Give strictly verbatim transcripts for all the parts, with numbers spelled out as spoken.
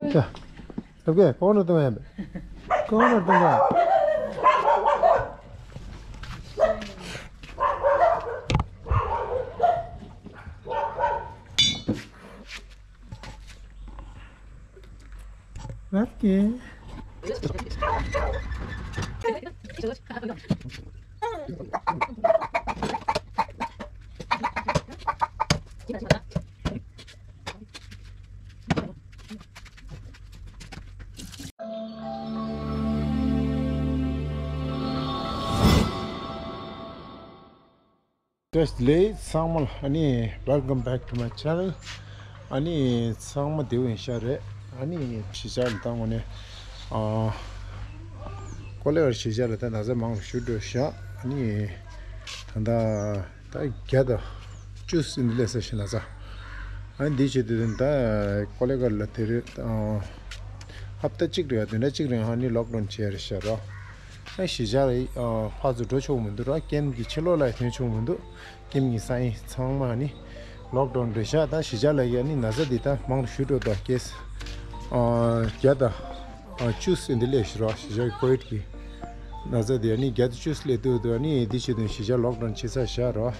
ཡ། ལབ་ཀྱི་གོང་ནས་གཏོང་ཡ་མེད། གོང་ནས་གཏོང་ཡ། ལབ་ཀྱི། བཀྲ་ཤིས་བདེ་ལེགས་ཚང་མ་ལ། ཨ་ནི་welcome back to my channel. ཨ་ནི་ཚང་མ་བདེ་པོ་ཡིན་ཤག་རེད། ཨ་ནི་གཞིས་ཆགས་ལ་ད་དངོས་གནས་ཨ་ཀོ་ལེ་གར་གཞིས་ཆགས་ལ་ད་ན་ཚ་མང་རུ་ཞུ་འགྲོ་ཤག་ཨ་ནི་ད་ད་བརྒྱ་དང་བཅུ་ཟིན་འདི་ལས་ས་ཞིག་ན་ཚ། ཨ་ནི་འདི་བྱེད་དུས་ད་ཀོ་ལེ་གར་ལ་དེ་རེད། ཨ་ཧབ་ཏ་གཅིག་རེད་ཡ། བདུན་ཕྲག་གཅིག་རིང་ཨ་ནི་ལོག་ཌའུན་བྱས་རེད་ཤག་རོ། ཨ་གཞིས་ཆགས་ལ་ཨ་ཕར་ཚུར་འགྲོ་ཆོག་མི་འདུག་རོ། ཀེམ་གྱི་ཕྱི་ལོགས་ལ་ཐོན་ཆོག་མི་འདུག་ཀེམ་གྱི་ས་ཡིན་ཚང་མ་ནི་ལོག་ཌའུན་རེད་ཤག་ད་གཞིས་ཆགས་ལ་ཡ་ནི་ན་ཚ་འདི་ད་མང་རུ་ཞུ་འགྲོ་དོ། ཀེ་སི་ཨ་བརྒྱ་དང་ཨ་བཅུ་ཟིན་འདི་ལས་ཤི་རོ། གཞིས་ཆགས་ཀྱི་ཀོ་ཝིཌ་གི་ན་ཚ་འདི་ཨ་ནི་བརྒྱ་དང་བཅུ་ལས་འདུག་འདུག་ཨ་ནི་འདི་བྱེད་དུས་གཞིས་ཆགས་ལོག་ཌའུན་བྱེད་ས་ཤག་རོ།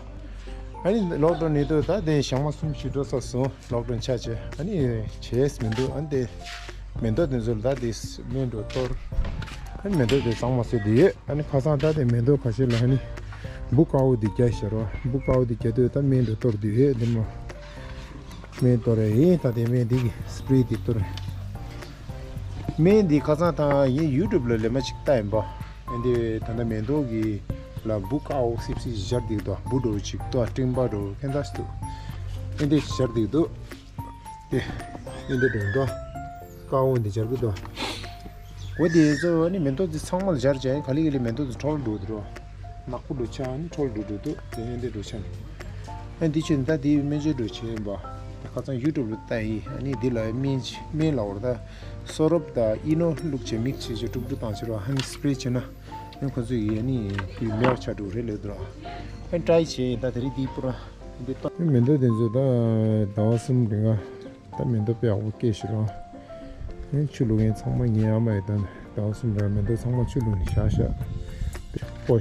ཨ་ནི་ལོག་ཌའུན་ནི་འདུག་ད་དེ་ཞག་མ་གསུམ་ཞིག་འགྲོ་ས་སོང་། ལོག་ཌའུན་ཆགས་བྱས། ཨ་ནི་བྱས་མི་འདུག་ཨ་ནི་དེ་མེ་ཏོག་དེ་ཚོ་ལ་ད་དེ་སྨན་འགྲོ་གཏོར། ཨ་ནི་མེ་ཏོག་དེ་གཙང་མ་བཟོས་བསྡད་ཡོད། ཨ་ནི་ཁ་སང་ད་དེ་མེ་ཏོག་ཁ་ཤས་ལ་ཨ་ནི་འབུ་དཀར་པོ་དེ་རྒྱག་ཤར་བ། འབུ་དཀར་པོ་དེ་རྒྱག་དུས་ད་སྨན་འགྲོ་གཏོར་བསྡད་ཡོད། དེ་མ་སྨན་གཏོར་རེད། ད་དེ་སྨན་དེ་གི་སི་པི་རེ་དེ་གཏོར་རེད། སྨན་དེ་ཁ་སང་ད་ཡིན་ཡུ་ཊུབ་ལ་ལས་མ་ཅིག་ལྟ་ཡིན་པ། ཨ་འདི་ད་ལྟ་མེ་ཏོག་གི་ལ་འབུ་དཀར་པོ་སིབ་སིབ་ཞིག་ཤར་བསྡད་འདུག་འབུ་འདྲ་བོ་ཅིག་ཏོ་སྤྲིན་པ་འདྲ་བོ་ཕན་ཐོགས་ཤིག་འདུག་ཨ་འདི་ཞིག་ཤར་བསྡད་འདུག་དེ་ཨ་འདི་འདྲ་འདུག་དཀར་པོ་འདི་ཤར་གི་འདུག་འོ་དེ་ཚོ་ཨ་ནི་མེ་ཏོག་འདི་ཚང་མ་ལ་ཤར་བྱས། ག་ལེ་ག་ལེ་མེ་ཏོག་འདི་འཕྲོ་བརླག་འགྲོ་འདུག་ནག་པོ་འགྲོ་ཆ། ཨ་ནི་འཕྲོ་བརླག་འགྲོ་འགྲོ་འདུག་དེ་ཨ་འདི་འགྲོ་ཆ་ནི། ཨ་འདི་ཆོས་ད་དེ་སྨན་བཅོས་འགྲོ་བྱས་ཡིན་པ། ད་ཁ་སང་ཡུ་ཊུབ་ལ་ལྟ་ཡིན། ཨ་ནི་འདི་ལ་སྨན་སྨན་ལ་བར་ད་སོ་རོབ་དང་ཨི་ནོ་བླུགས་བྱས་མིག་བྱས་བྱས་དཀྲུག་དཀྲུག་བཏང་བྱས་རོ། ཨ་ནི་སི་པི་རེ་བྱས་ན། ཨ་ཁོ་ཚོ་ཡིས་ཨ་ནི་དེ་མེད་པ་ཆགས་འགྲོ་རེད་ལབ་འདུག་ཨ་ཊ་རའི་བྱས་ཡིན། ད་དེ་རིང་འདི་པུ་ར་འདི་ཏོ། མེ་ཏོག་དེ་ཚོ་ད་ཟླ་བ་གསུམ་རིང་ང་ད་མེ་ཏོག་དཔེ་ཡག་པོ་སྐྱེས་ཤག་རོ། ཨ་ཆུ་བླུག་མཁན་ཚང་མ་ངའི་ཨ་མ་ཡིས་ད་ཟླ་བ་གསུམ་རིང་མེ་ཏོག་ཚང་མ་ཆུ་བླུགས་ནས་བཞག་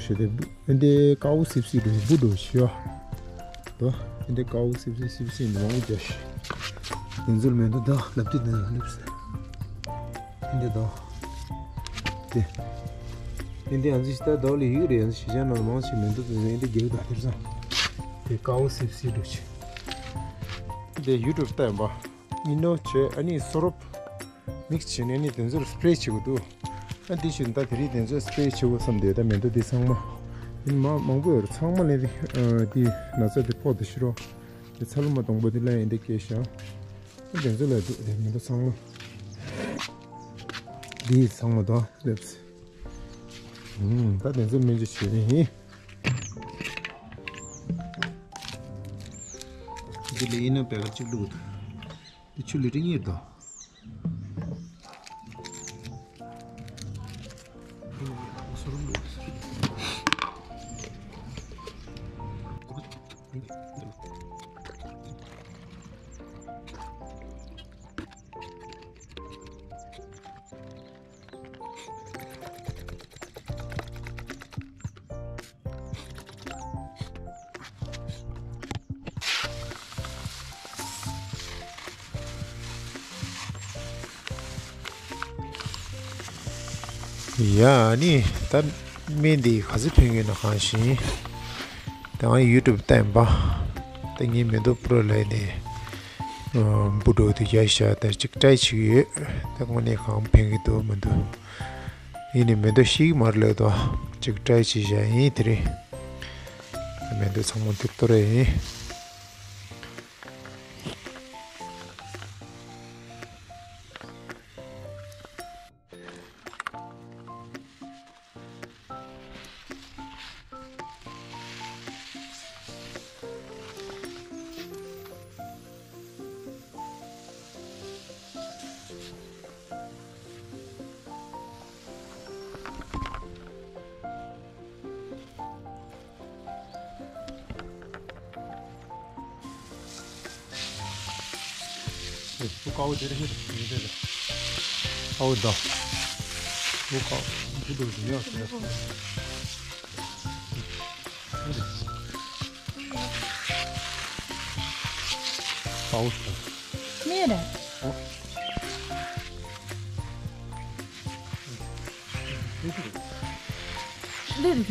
ཤག་ཨ་འདི་དཀར་པོ་སིབ་སིབ་འདུག་འབུ་འདྲ་བོ་ཤི་བ། དོ། ཨ་འདི་དཀར་པོ་སིབ་སིབ་སིབ་སིབ་འདི་མང་པོ་རྒྱག་ཤག་དེ་ཚོ་ལ་མེ་ཏོག་ད་ལབ་དུས་དེ་ཚོ་ལུས་སོང་། ཨ་འདི་དོ། དེ། ཨ་འདི་ཨ་ཙི་ཞིག་ད་དོ་ལ་ཡོད་རེད། ཨ་ཙི་ཞིག་ཅང་ནང་ལ་མང་ཆེ་མེ་ཏོག་དེ་ཚོ་ཨ་འདི་རྒྱག་ད་དེར་སོང་། དེ་དཀར་པོ་སིབ་སིབ་འདྲ་བོ་ཅིག་དེ་ཡུ་ཊུབ་ལྟ་ཡིན་པ། ཨི་ནོ་བྱས་ཨ་ནི་སོ་རོབ་མིག་སི་བྱས་ནས་ཨ་ནི་དེ་ཚོར་སི་པི་རེ་བྱེད་དགོས་འདུག་ཨ་འདི་བཞིན་ད་དེ་རིང་དེ་ཚོ་སི་པི་རེ་བྱེད་དགོས་བསམ་སྟེ། ད་མེ་ཏོག་འདི་ཚང་མ་ཡིན་མ་མང་པོ་ཡོད་རེད། ཚང་མ་ལས་དེ་ཨ་འདི་ན་ཚ་དེ་ཕོག་དེ་ཤི་རོ། དེ་ཚ་ལུ་མ་གདོང་པོ་དེ་ལ་ཡིན་དེ་སྐྱེས་ཤག་ཨ་དེ་ཚོ་ལ་འདུག་དེ་མེ་ཏོག་ཚང་མ་འདི་ཚང་མ་དང་སླེབས། ཨུམ་ད་དེ་ཚོ་སྨན་བཅོས་བྱེད་ནི་ཡིན། འདི་ལ་ཡིན་ན་བེ་གར་གཅིག་བླུགས་འདུག་འདི་ཆུ་ལི་ཏི་གཉིས་དང་། ཡ་ནི་ད་སྨན་འདི་ག་ཚོད་ཕན་གྱི་ན་གང་ཤེས། ད་ང་ཡུ་ཊུབ་བལྟས་པ། ད་ངའི་མེ་ཏོག་པུ་ར་ལས་ནས་འབུ་འདྲ་བོ་དེ་རྒྱག་ཤག་ད་ཅིག་ཊ་རའི་བྱེད་ཀྱི་ཡོད། ད་དངོས་གནས་གང་ཕན་གྱི་འདུག་མི་འདུག་ཡིན་ནའི་མེ་ཏོག་ཤི་གི་མ་རེད་ལབ་དོ། ཅིག་ཊ་རའི་བྱས་བཞག་ཡིན་དེ་རིང་། མེ་ཏོག་ཚང་མ་འདི་གཏོར་ཡ་ཡིན། ཨེ། ཀོ་ཀའོ་དེ་རེད། ཧེ་རེད། དེ་རེད། ཨའོ་ད། ཨོ་ཁ། ཁུ་དུ་ཉོ་ཟེར། ཨའོ་ད། མེད་རེད། ཨོ། ལེ་རེ་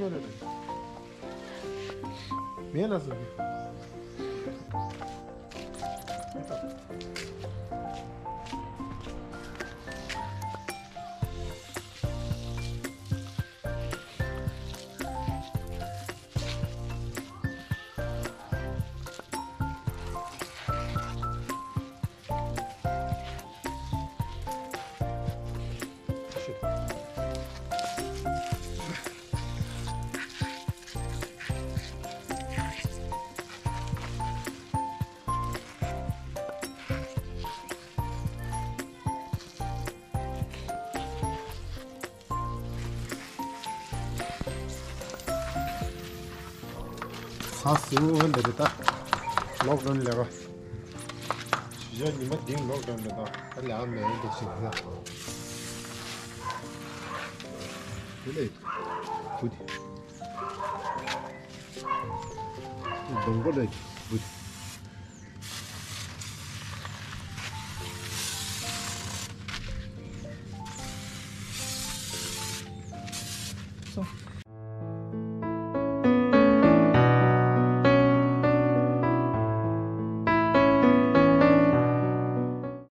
རེ་རེ། མེད་ལ་སོགས་ཀྱི། ས་སུ་འོན་འདི་རེད་ད། ལོག་ཌའོན་ལས་ཀ། ཞི་ཞག་ཉི་མ་བདུན་ལོག་ཌའོན་རེད་ད། ད་ལས་ཨ་མེད་འདུག་ཞིག་ན། དེ་ལས་བུ་དེ། སྡོང་པོ་ལས་བུ་དེ། སོང་།